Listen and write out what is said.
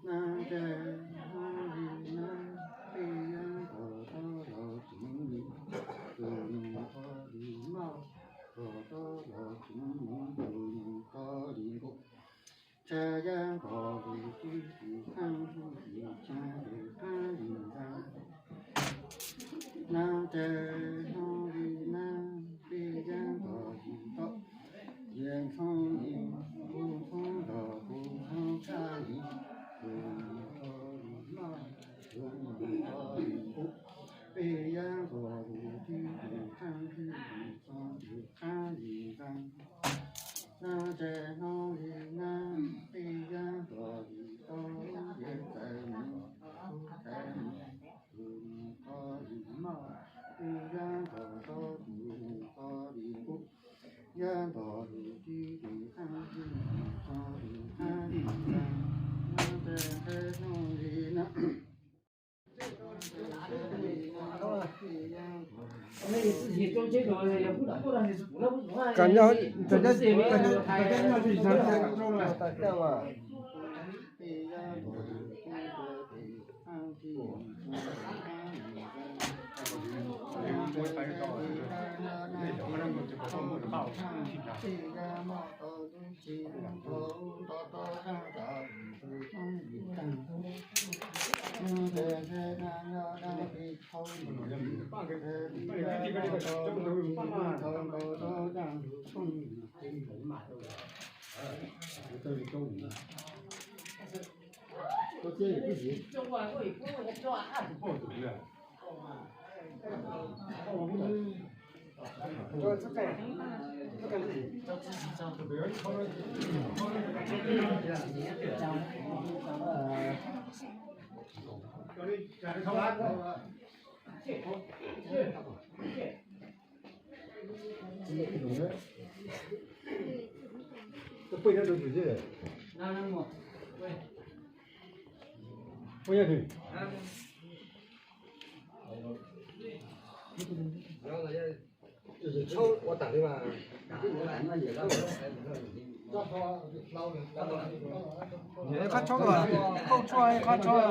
Na ces no li na, peb yab nkaus tau los tsev li, tus nus tau li noj, nkaus tau los tsev li, tus nus tau li nkaus. Tshav yab nkaus li tib si, qab li tib si, qab li qab. Na ces no li na, peb yab nkaus li tau, ces ntxhoo li, kuv ntxhoo nkaus kuv ntxhoo tshaj li, tus nus tau li noj, tus nus tau li nkaus. Peb yab nkaus li tib si, qab li tib si, qab li qab. Na ces no li na, peb yab nkaus li tau, ces txais li, txais li, tus nus tau li noj, peb yab nkaus tau, tus nus tau li nkaus. Yab nkaus li tib si, qab li tib si, qab li qab. Na ces no li na. Kam nyob, kam nyob, kam nyob. Qab tshob, qab tshob.